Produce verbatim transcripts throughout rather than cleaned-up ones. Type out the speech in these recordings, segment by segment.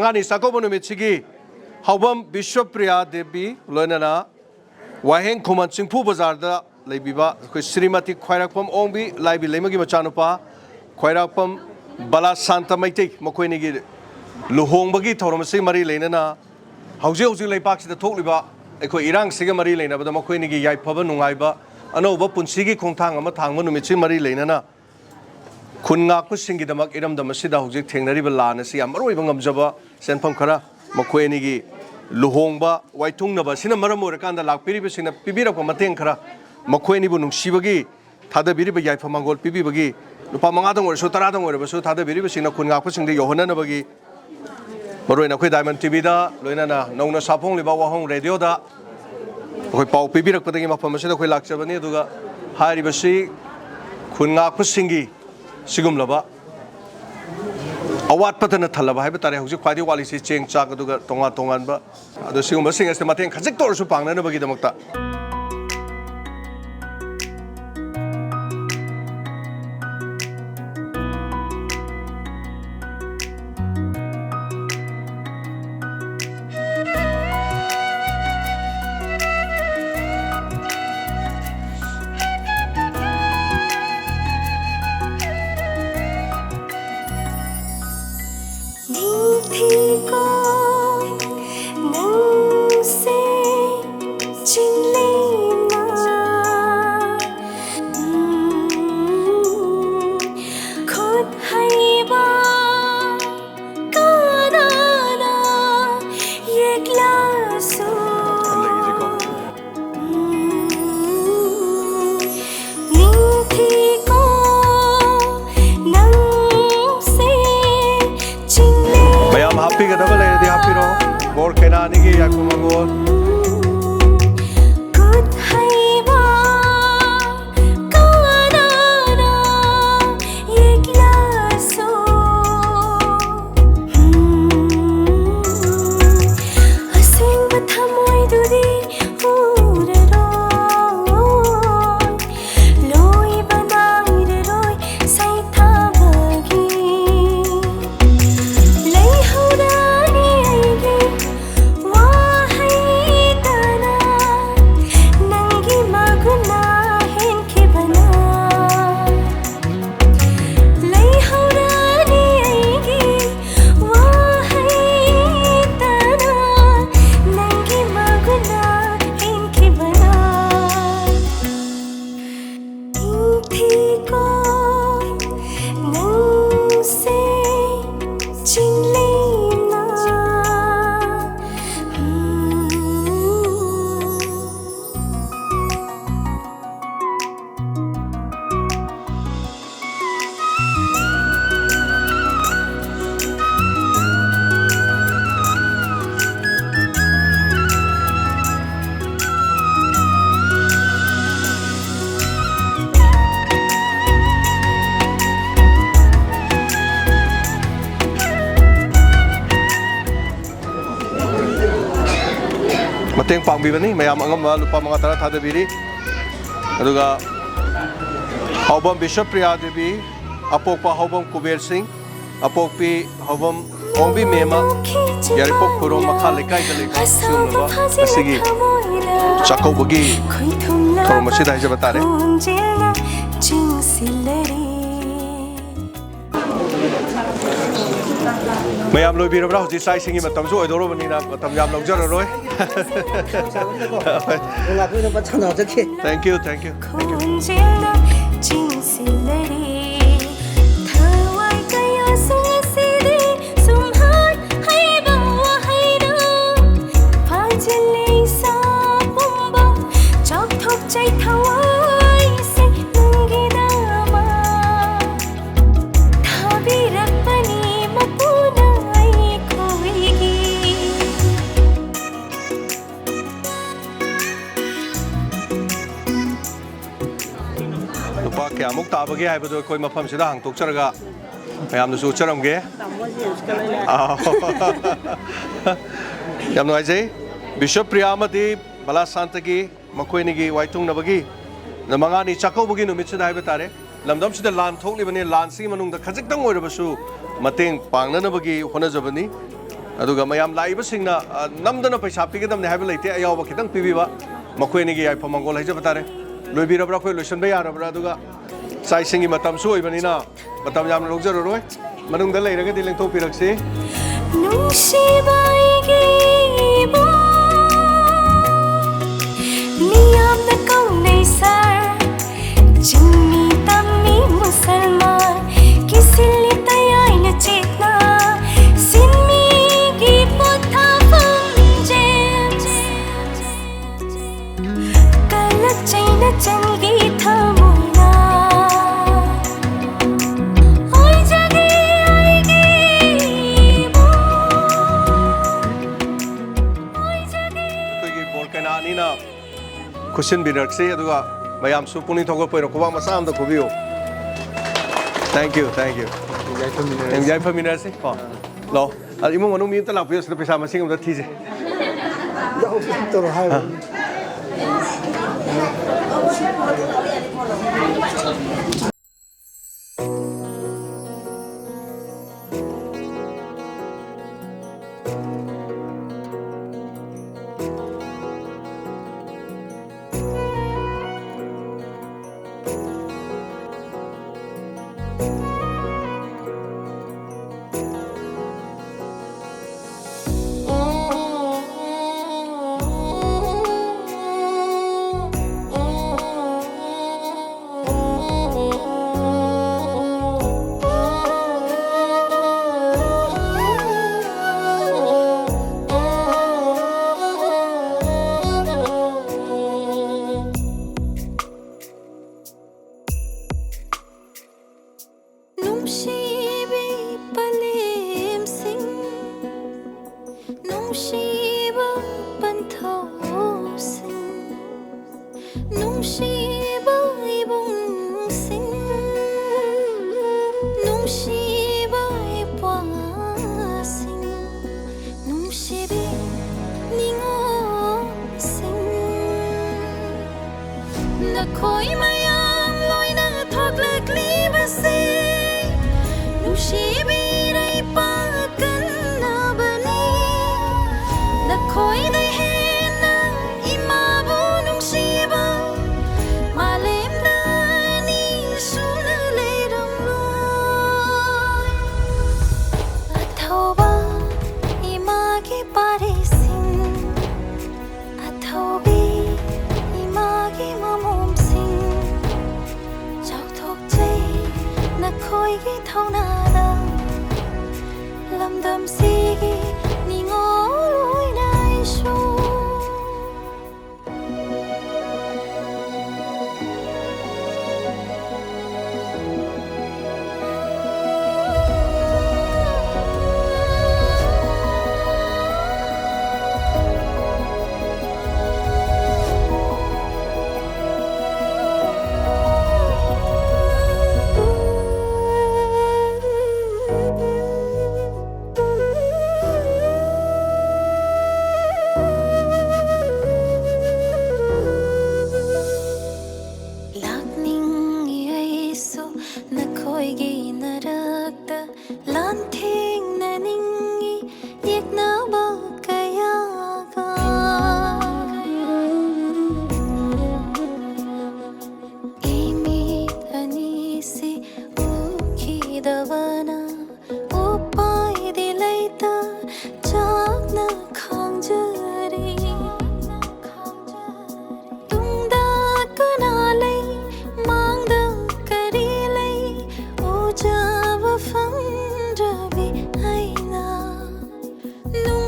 ꯃꯉꯥꯅꯤ ꯆꯥꯛꯀꯧꯕ ꯅꯨꯃꯤꯠꯁꯤꯒꯤ ꯍꯧꯐꯝ ꯕꯤꯁ꯭ꯋꯄ꯭ꯔꯤꯌꯥ ꯗꯦꯕꯤ, ꯂꯣꯏꯅꯅ ꯋꯥꯍꯦꯡ ꯈꯨꯃꯟ ꯆꯤꯡꯐꯨ ꯕꯖꯥꯔꯗ ꯂꯩꯕꯤꯕ ꯑꯩꯈꯣꯏ ꯁ꯭ꯔꯤꯃꯇꯤ ꯈ꯭ꯋꯥꯏꯔꯥꯛꯄꯝ ꯑꯣꯡꯕꯤ ꯂꯥꯏꯕꯤ ꯂꯩꯃꯒꯤ ꯃꯆꯥꯅꯨꯄꯥ ꯈ꯭ꯋꯥꯏꯔꯥꯛꯄꯝ ꯕꯂꯥꯁꯥꯟꯇ ꯃꯩꯇꯩ, ꯃꯈꯣꯏ ꯑꯅꯤꯒꯤ ꯂꯨꯍꯣꯡꯕꯒꯤ ꯊꯧꯔꯝ ꯑꯁꯤꯒ ꯃꯔꯤ ꯂꯩꯅꯅ ꯍꯧꯖꯤꯛ ꯍꯧꯖꯤꯛ ꯂꯩꯄꯥꯛꯁꯤꯗ ꯊꯣꯛꯂꯤꯕ ꯑꯩꯈꯣꯏ ꯏꯔꯥꯡꯁꯤꯒ ꯃꯔꯤ ꯂꯩꯅꯕꯗ ꯃꯈꯣꯏ ꯑꯅꯤꯒꯤ ꯌꯥꯏꯐꯕ ꯅꯨꯡꯉꯥꯏꯕ, ꯑꯅꯧꯕ ꯄꯨꯟꯁꯤꯒꯤ ꯈꯣꯡꯊꯥꯡ ꯑꯃ ꯊꯥꯡꯕ ꯅꯨꯃꯤꯠꯁꯤ ꯃꯔꯤ ꯂꯩꯅꯅ ꯈꯨꯟ ꯉꯥꯛꯄꯁꯤꯡꯒꯤꯗꯃꯛ ꯏꯔꯝꯗꯝ ꯑꯁꯤꯗ ꯍꯧꯖꯤꯛ ꯊꯦꯡꯅꯔꯤꯕ ꯂꯥꯟ ꯑꯁꯤ ꯌꯥꯝ ꯃꯔꯨꯑꯣꯏꯕ ꯉꯝꯖꯕ ꯁꯦꯟꯐꯝ ꯈꯔ ꯃꯈꯣꯏ ꯑꯅꯤꯒꯤ ꯂꯨꯍꯣꯡꯕ ꯋꯥꯏꯊꯨꯡꯅꯕ ꯑꯁꯤꯅ ꯃꯔꯝ ꯑꯣꯏꯔꯀꯥꯟꯗ ꯂꯥꯛꯄꯤꯔꯤꯕꯁꯤꯡꯅ ꯄꯤꯕꯤꯔꯛꯄ ꯃꯇꯦꯡ ꯈꯔ, ꯃꯈꯣꯏ ꯑꯅꯤꯕꯨ ꯅꯨꯡꯁꯤꯕꯒꯤ ꯊꯥꯗꯕꯤꯔꯤꯕ ꯌꯥꯏꯐ ꯃꯪꯒꯣꯜ ꯄꯤꯕꯤꯕꯒꯤ ꯂꯨꯄꯥ ꯃꯉꯥꯗꯪ ꯑꯣꯏꯔꯁꯨ ꯇꯔꯥꯗꯪ ꯑꯣꯏꯔꯕꯁꯨ ꯊꯥꯗꯕꯤꯔꯤꯕꯁꯤꯡꯅ ꯈꯨꯟ ꯉꯥꯛꯄꯁꯤꯡꯗ ꯌꯧꯍꯟꯅꯅꯕꯒꯤ, ꯃꯔꯨꯑꯣꯏꯅ ꯑꯩꯈꯣꯏ ꯗꯥꯏꯃꯟ ꯇꯤꯚꯤꯗ, ꯂꯣꯏꯅꯅ ꯅꯧꯅ ꯁꯥꯐꯣꯡꯂꯤꯕ ꯋꯥꯍꯣꯡ ꯔꯦꯗꯤꯑꯣꯗ ꯑꯩꯈꯣꯏ ꯄꯥꯎ ꯄꯤꯕꯤꯔꯛꯄꯗꯒꯤ ꯃꯐꯝ ꯑꯁꯤꯗ ꯑꯩꯈꯣꯏ ꯂꯥꯛꯆꯕꯅꯤ꯫ ꯑꯗꯨꯒ ꯍꯥꯏꯔꯤꯕꯁꯤ ꯈꯨꯟ ꯉꯥꯛꯄꯁꯤꯡꯒꯤ ꯁꯤꯒꯨꯝꯂꯕ ꯑꯋꯥꯠꯄꯇꯅ ꯊꯜꯂꯕ ꯍꯥꯏꯕ ꯇꯥꯔꯦ꯫ ꯍꯧꯖꯤꯛ ꯈ꯭ꯋꯥꯏꯗꯒꯤ ꯋꯥꯠꯂꯤꯁꯤ ꯆꯦꯡ ꯆꯥꯛ, ꯑꯗꯨꯒ ꯇꯣꯉꯥꯟ ꯇꯣꯉꯥꯟꯕ, ꯑꯗꯣ ꯁꯤꯒꯨꯝꯕꯁꯤꯡ ꯑꯁꯤꯗ ꯃꯇꯦꯡ ꯈꯖꯤꯛꯇ ꯑꯣꯏꯔꯁꯨ ꯄꯥꯡꯅꯅꯕꯒꯤꯗꯃꯛꯇ꯫ ꯅꯤꯡꯊꯤꯀꯣ ꯅꯪꯁꯦ ꯆꯤꯡꯂꯦꯟ ꯃꯇꯦꯡ ꯄꯥꯡꯕꯤꯕꯅꯤ꯫ ꯃꯌꯥꯝ ꯑꯉꯝꯕ ꯂꯨꯄꯥ ꯃꯉꯥ ꯇꯔꯥ ꯊꯥꯗꯕꯤꯔꯤ꯫ ꯑꯗꯨꯒ ꯍꯥꯎꯕꯝ ꯕꯤꯁ꯭ꯋꯄ꯭ꯔꯤꯌꯥ ꯗꯦꯕꯤ, ꯑꯄꯣꯛꯄ ꯍꯥꯎꯕꯝ ꯀꯨꯕꯦꯔ ꯁꯤꯡ, ꯑꯄꯣꯛꯄꯤ ꯍꯥꯎꯕꯝ ꯑꯣꯡꯕꯤ ꯃꯦꯝꯃ, ꯌꯥꯏꯔꯤꯄꯣꯛ ꯈꯨꯔꯣꯡ ꯃꯈꯥ ꯂꯩꯀꯥꯏꯗ ꯂꯩꯕ ꯁꯤꯒꯨꯝꯂꯕ ꯉꯁꯤꯒꯤ ꯆꯥꯛꯀꯧꯕꯒꯤ ꯊꯧꯔꯝ ꯑꯁꯤꯗ ꯍꯥꯏꯖꯕ ꯇꯥꯔꯦ꯫ ꯃꯌꯥꯝ ꯂꯣꯏꯕꯤꯔꯕ꯭ꯔꯥ? ꯍꯧꯖꯤꯛ ꯆꯥꯛ ꯏꯁꯤꯡꯒꯤ ꯃꯇꯝꯁꯨ ꯑꯣꯏꯗꯧꯔꯕꯅꯤꯅ ꯃꯇꯝ ꯌꯥꯝ ꯂꯧꯖꯔꯔꯣꯏ꯫ ꯉꯥꯏꯈꯣ, ꯉꯥꯏꯈꯣ, ꯄꯠ ꯊꯥꯅ ꯆꯠꯈꯤ꯫ Thank you, thank you, thank you. ꯈꯣꯟꯖꯦꯜꯅ ꯆꯤꯡꯁꯤꯜꯂꯔꯤ꯫ ꯊꯋꯥꯏ ꯀꯌꯥꯁꯨ ꯉꯁꯤꯗꯤ ꯁꯨꯝꯍꯠ ꯍꯩꯕ ꯋꯥꯍꯩꯅ ꯐꯥꯖꯤꯜꯂꯦ ꯏꯁꯥ ꯄꯨꯝꯕ꯫ ꯆꯥꯎꯊꯣꯛꯆꯩ ꯊꯋꯥꯏꯁꯦ ꯅꯪꯒꯤꯗꯃꯛ꯫ ꯊꯥꯕꯤꯔꯛꯄꯅꯤ ꯃꯄꯨꯅ ꯑꯩꯈꯣꯏꯒꯤ꯫ ꯂꯨꯄꯥ ꯀꯌꯥꯃꯨꯛ ꯇꯥꯕꯒꯦ ꯍꯥꯏꯕꯗꯨ ꯑꯩꯈꯣꯏ ꯃꯐꯝꯁꯤꯗ ꯍꯥꯡꯗꯣꯛꯆꯔꯒ ꯃꯌꯥꯝꯗꯁꯨ ꯎꯠꯆꯔꯝꯒꯦ꯫ ꯑꯥ꯫ ꯌꯥꯝ ꯅꯨꯡꯉꯥꯏꯖꯩ꯫ ꯕꯤꯁ꯭ꯋꯄ꯭ꯔꯤꯌꯥ ꯑꯃꯗꯤ ꯕꯂꯥꯁꯥꯟꯇꯒꯤ ꯃꯈꯣꯏ ꯑꯅꯤꯒꯤ ꯋꯥꯏꯊꯨꯡꯅꯕꯒꯤ ꯅꯨꯃꯤꯠ ꯃꯉꯥꯅꯤ ꯆꯥꯛꯀꯧꯕꯒꯤ ꯅꯨꯃꯤꯠꯁꯤꯗ ꯍꯥꯏꯕ ꯇꯥꯔꯦ, ꯂꯝꯗꯝꯁꯤꯗ ꯂꯥꯟ ꯊꯣꯛꯂꯤꯕꯅꯤ, ꯂꯥꯟꯁꯤꯒꯤ ꯃꯅꯨꯡꯗ ꯈꯖꯤꯛꯇꯪ ꯑꯣꯏꯔꯕꯁꯨ ꯃꯇꯦꯡ ꯄꯥꯡꯅꯅꯕꯒꯤ ꯍꯣꯠꯅꯖꯕꯅꯤ꯫ ꯑꯗꯨꯒ ꯃꯌꯥꯝ ꯂꯥꯛꯏꯕꯁꯤꯡꯅ, ꯑ, ꯅꯝꯗꯅ ꯄꯩꯁꯥ ꯄꯤꯒꯗꯕꯅꯤ ꯍꯥꯏꯕ ꯂꯩꯇꯦ, ꯑꯌꯥꯎꯕ ꯈꯤꯇꯪ ꯄꯤꯕꯤꯕ, ꯃꯈꯣꯏ ꯑꯅꯤꯒꯤ ꯌꯥꯏꯐ ꯃꯪꯒꯣꯜ ꯍꯥꯏꯖꯕ ꯇꯥꯔꯦ꯫ ꯂꯣꯏꯕꯤꯔꯕ꯭ꯔꯥ? ꯑꯩꯈꯣꯏ ꯂꯣꯏꯁꯤꯟꯕ ꯌꯥꯔꯕ꯭ꯔꯥ? ꯑꯗꯨꯒ ꯆꯥꯛ ꯏꯁꯤꯡꯒꯤ ꯃꯇꯝꯁꯨ ꯑꯣꯏꯕꯅꯤꯅ ꯃꯇꯝ ꯌꯥꯝꯅ ꯂꯧꯖꯔꯔꯣꯏ꯫ ꯃꯅꯨꯡꯗ ꯂꯩꯔꯒꯗꯤ ꯂꯦꯡꯊꯣꯛꯄꯤꯔꯛꯁꯤ꯫ ꯅꯨꯡꯁꯤꯕ ꯑꯩꯒꯤ ꯏꯕꯨꯡ, ꯃꯤꯌꯥꯝꯅ ꯀꯧꯅꯩ ꯁꯥꯔ, ꯆꯤꯡꯃꯤ ꯇꯝꯃꯤ ꯃꯨꯁꯜꯃꯥꯟ, ꯀꯤꯁꯤꯜꯂꯤ ꯇꯌꯥꯏꯅ ꯆꯦꯠꯅ, ꯁꯤꯟꯃꯤꯒꯤ ꯄꯣꯊꯥꯐꯝ ꯖꯦꯝ꯫ ꯀꯂꯛ ꯆꯩꯅ ꯆꯪꯒꯤ ꯊꯃꯣꯏꯅ ꯑꯣꯏꯖꯒꯦ ꯑꯩꯒꯤ ꯏꯕꯨꯡ, ꯑꯣꯏꯖꯒꯦ꯫ ꯑꯩꯈꯣꯏꯒꯤ ꯕꯣꯔ ꯀꯩꯅꯥ ꯑꯅꯤꯅ ꯈꯨꯠꯁꯤꯟꯕꯤꯔꯛꯁꯤ, ꯑꯗꯨꯒ ꯃꯌꯥꯝꯁꯨ ꯄꯨꯛꯅꯤꯡ ꯊꯧꯒꯠꯄ ꯑꯣꯏꯅ ꯈꯨꯕꯥꯛ ꯃꯆꯥ ꯑꯃꯗ ꯈꯨꯕꯤꯌꯨ꯫ Thank you, thank you꯫ ꯌꯥꯏꯐꯃꯤꯟꯅꯔꯁꯤ꯫ ꯌꯥꯏꯐꯃꯤꯟꯅꯔꯁꯤ ꯀꯣ꯫ ꯂꯥꯛꯑꯣ꯫ ꯑꯗ ꯏꯃꯨꯡ ꯃꯅꯨꯡ ꯃꯤ ꯑꯝꯇ ꯂꯥꯛꯄꯤꯌꯨ, ꯁꯤꯗ ꯄꯩꯁꯥ ꯃꯁꯤꯡ ꯑꯝꯇ ꯊꯤꯁꯦ꯫ ꯌꯥꯎꯁꯤ ꯇꯧꯔꯣ ꯍꯥꯏꯕ꯫ ꯅꯨꯡꯁꯤꯕꯤ ꯄꯂꯦꯝꯁꯤꯡ, ꯅꯨꯡꯁꯤꯕ ꯄꯟꯊꯧꯁꯤꯡ, ꯅꯨꯡꯁꯤꯕ ꯏꯕꯨꯡꯁꯤꯡ, ꯅꯨꯡꯁꯤꯕ ꯏꯄ꯭ꯋꯥꯁꯤꯡ, ꯅꯨꯡꯁꯤꯕꯤ ꯅꯤꯉꯣꯜꯁꯤꯡ, ꯅꯈꯣꯏ ꯃꯌꯥꯝ ꯂꯣꯏꯅ ꯊꯣꯛꯂꯛꯂꯤꯕꯁꯦ ꯅꯨꯡꯁꯤꯕꯤꯔꯩ ꯄꯥꯀꯟꯅꯕꯅꯤ꯫ ꯅꯈꯣꯏꯗ ꯍꯦꯟꯅ ꯏꯃꯥꯕꯨ ꯅꯨꯡꯁꯤꯕ ꯃꯥꯂꯦꯝꯗ ꯑꯅꯤ ꯁꯨꯅ ꯂꯩꯔꯝꯂꯣꯏ꯫ ꯑꯊꯧꯕ ꯏꯃꯥꯒꯤ ꯄꯥꯔꯤꯁꯤꯡ, ꯑꯊꯧꯕꯤ ꯏꯃꯥꯒꯤ ꯃꯃꯣꯝꯁꯤꯡ, ꯆꯥꯎꯊꯣꯛꯆꯩ ꯅꯈꯣꯏꯒꯤ ꯊꯧꯅꯥꯗ꯫ ꯂꯝꯗꯝꯁꯤꯒꯤ ꯅꯤꯉꯣꯜ ꯑꯣꯏꯅ ꯑꯩꯁꯨ꯫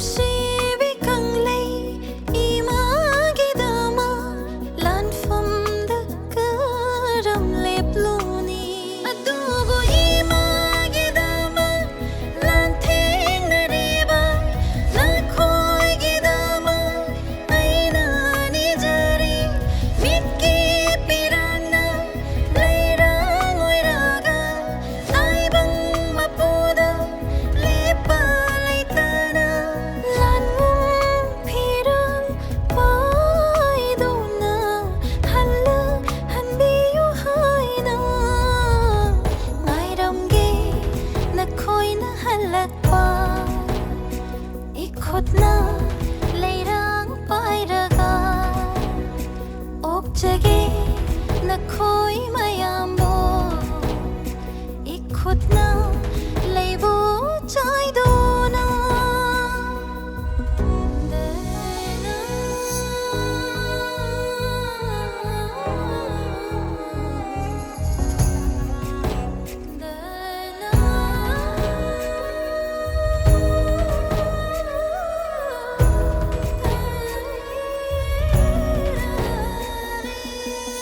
ꯅꯨꯡꯁꯤꯕꯤ ꯀꯪꯂꯩ ꯏꯃꯥꯒꯤꯗꯃꯛ ꯂꯥꯟꯐꯝꯗ ꯀꯔꯝ ꯂꯦꯞꯂꯨꯅꯤ? ꯑꯗꯨꯕꯨ ꯏꯃꯥꯒꯤꯗꯃꯛ ꯂꯥꯟꯊꯦꯡꯅꯔꯤꯕ ꯅꯈꯣꯏꯒꯤꯗꯃꯛ ꯑꯩꯅ ꯅꯤꯖꯔꯤ꯫ ꯃꯤꯠꯀꯤ ꯄꯤꯔꯥꯡꯅ ꯂꯩꯔꯥꯡ ꯑꯣꯏꯔꯒ ꯇꯥꯏꯕꯪ ꯃꯄꯨꯗ ꯂꯦꯞꯄ ꯂꯩꯇꯅ ꯂꯥꯟꯃꯨꯡ ꯐꯤꯔꯥꯜ ꯄꯥꯏꯗꯨꯅ ꯍꯜꯂꯛꯍꯟꯕꯤꯌꯨ ꯍꯥꯏꯅ ꯉꯥꯏꯔꯝꯒꯦ ꯅꯈꯣꯏꯅ ꯍꯜꯂꯛꯄ꯫ ꯏꯈꯨꯠꯅ ꯂꯩꯔꯥꯡ ꯄꯥꯏꯔꯒ ꯑꯣꯛꯆꯒꯦ ꯅꯈꯣꯏ ꯃꯌꯥꯝꯕꯨ꯫ ꯏꯈꯨꯠꯅ ꯂꯩꯕꯨ ꯆꯥꯏꯗꯨꯅ꯫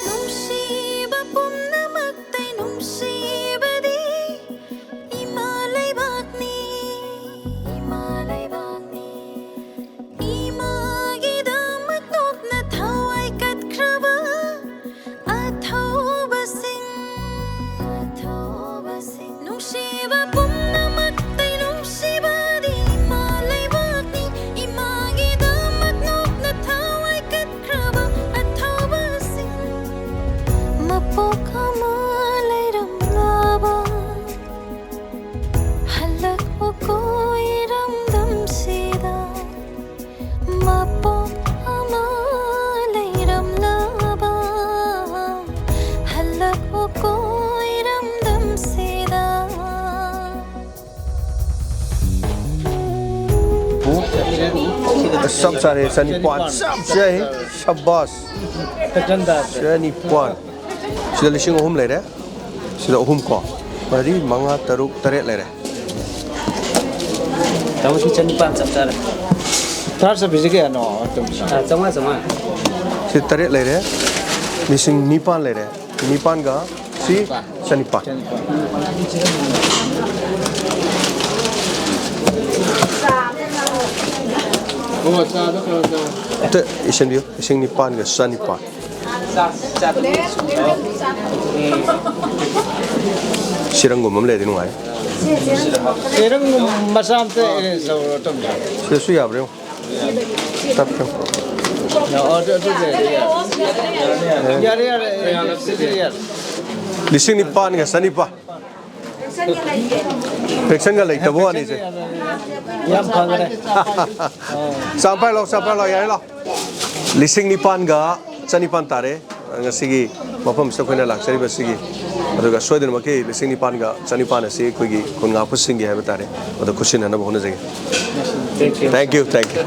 ꯅꯨꯡꯁꯤꯕ ꯄꯨꯝꯅꯃꯛꯇꯩ ꯅꯨꯡꯁꯤꯕꯗꯤ ꯏꯃꯥ ꯂꯩꯕꯥꯛꯅꯤ, ꯏꯃꯥ ꯂꯩꯕꯥꯛꯅꯤ꯫ ꯏꯃꯥꯒꯤꯗꯃꯛ ꯅꯣꯛꯅ ꯊꯋꯥꯏ ꯀꯠꯈ꯭ꯔꯕ ꯑꯊꯧꯕꯁꯤꯡ, ꯑꯊꯧꯕꯁꯤꯡ꯫ ꯅꯨꯡꯁꯤꯕ ꯄꯨꯝꯅꯃꯛꯇꯩ ꯅꯨꯡꯁꯤꯕꯗꯤ ꯏꯃꯥ ꯂꯩꯕꯥꯛꯅꯤ꯫ ꯏꯃꯥꯒꯤꯗꯃꯛ ꯅꯣꯛꯅ ꯊꯋꯥꯏ ꯀꯠꯈ꯭ꯔꯕ ꯑꯊꯧꯕꯁꯤꯡ꯫ ꯃꯄꯣꯛ ꯑꯃ ꯂꯩꯔꯝꯂꯕ ꯍꯜꯂꯛꯎꯀꯣ ꯏꯔꯝꯗꯝꯁꯤꯗ꯫ ꯃꯄꯣꯛ ꯑꯃ ꯂꯩꯔꯝꯂꯕ ꯍꯜꯂꯛꯎꯀꯣ ꯏꯔꯝꯗꯝꯁꯤꯗ꯫ ꯆꯞ ꯆꯥꯔꯦ, ꯆꯅꯤꯄꯥꯟ꯫ ꯆꯞ ꯆꯥꯏ꯫ ꯁꯕꯥꯁ꯫ ꯆꯅꯤꯄꯥꯟ꯫ ꯁꯤꯗ ꯂꯤꯁꯤꯡ ꯑꯍꯨꯝ ꯂꯩꯔꯦ꯫ ꯁꯤꯗ ꯑꯍꯨꯝ ꯀꯣ꯫ ꯃꯔꯤ, ꯃꯉꯥ, ꯇꯔꯨꯛ, ꯇꯔꯦꯠ ꯂꯩꯔꯦ꯫ ꯇꯥꯃꯣ, ꯁꯤ ꯆꯅꯤꯄꯥꯟ ꯆꯞ ꯆꯥꯔꯦ꯫ ꯆꯥꯔ ꯆꯠꯄꯤꯁꯦ ꯀꯌꯥꯅꯣ? ꯑꯗꯨꯝ ꯑꯥ, ꯆꯥꯝꯃꯉꯥ, ꯆꯥꯝꯃꯉꯥ꯫ ꯁꯤ ꯇꯔꯦꯠ ꯂꯩꯔꯦ, ꯂꯤꯁꯤꯡ ꯅꯤꯄꯥꯟ ꯂꯩꯔꯦ, ꯅꯤꯄꯥꯟꯒ ꯁꯤ ꯆꯅꯤꯄꯥꯟ꯫ ꯆꯅꯤꯄꯥꯟ꯫ ꯑꯣ, ꯆꯥꯗꯣ ꯈꯔ ꯆꯥ꯫ ꯑꯝꯇ ꯏꯁꯤꯟꯕꯤꯌꯨ, ꯂꯤꯁꯤꯡ ꯅꯤꯄꯥꯟꯒ ꯆꯅꯤꯄꯥꯟ꯫ ꯆꯤꯔꯪꯒꯨꯝꯕ ꯑꯃ ꯂꯩꯔꯗꯤ ꯅꯨꯡꯉꯥꯏ꯫ ꯆꯤꯔꯪꯒꯨꯝꯕ ꯃꯆꯥ ꯑꯝꯇ arrange ꯇꯧꯔꯣ, ꯇꯝꯕ꯫ ꯁꯤꯗꯁꯨ ꯌꯥꯕ꯭ꯔꯥ ꯌꯦꯡꯉꯣ꯫ ꯇꯞ ꯇꯞ꯫ ꯑꯣ, ꯑꯗꯨ, ꯑꯗꯨ ꯂꯩꯔꯦ, ꯌꯥꯔꯦ꯫ ꯌꯥꯔꯦ, ꯌꯥꯔꯦ, ꯌꯥꯔꯦ, ꯁꯤꯗꯤ ꯌꯥꯔꯦ꯫ ꯂꯤꯁꯤꯡ ꯅꯤꯄꯥꯟꯒ ꯆꯅꯤꯄꯥꯟ꯫ Fraction ꯒ ꯂꯩꯇꯕ ꯋꯥꯅꯤꯁꯦ꯫ ꯌꯥꯝ ꯐꯈ꯭ꯔꯦ꯫ ꯆꯥꯝꯄꯥꯏ ꯂꯥꯎ, ꯆꯥꯝꯄꯥꯏ ꯂꯥꯎ, ꯌꯥꯔꯦ ꯂꯥꯎ꯫ ꯂꯤꯁꯤꯡ ꯅꯤꯄꯥꯟꯒ ꯆꯅꯤꯄꯥꯟ ꯇꯥꯔꯦ꯫ ꯉꯁꯤꯒꯤ ꯃꯐꯝꯁꯤꯗ ꯑꯩꯈꯣꯏꯅ ꯂꯥꯛꯆꯔꯤꯕꯁꯤꯒꯤ, ꯑꯗꯨꯒ ꯁꯣꯏꯗꯅꯃꯛꯀꯤ ꯂꯤꯁꯤꯡ ꯅꯤꯄꯥꯟꯒ ꯆꯅꯤꯄꯥꯟ ꯑꯁꯤ ꯑꯩꯈꯣꯏꯒꯤ ꯈꯨꯟ ꯉꯥꯛꯄꯁꯤꯡꯒꯤ ꯍꯥꯏꯕ ꯇꯥꯔꯦ, ꯑꯗꯨ ꯈꯨꯠꯁꯤꯟꯅꯅꯕ ꯍꯣꯠꯅꯖꯒꯦ꯫ Thank you, thank you꯫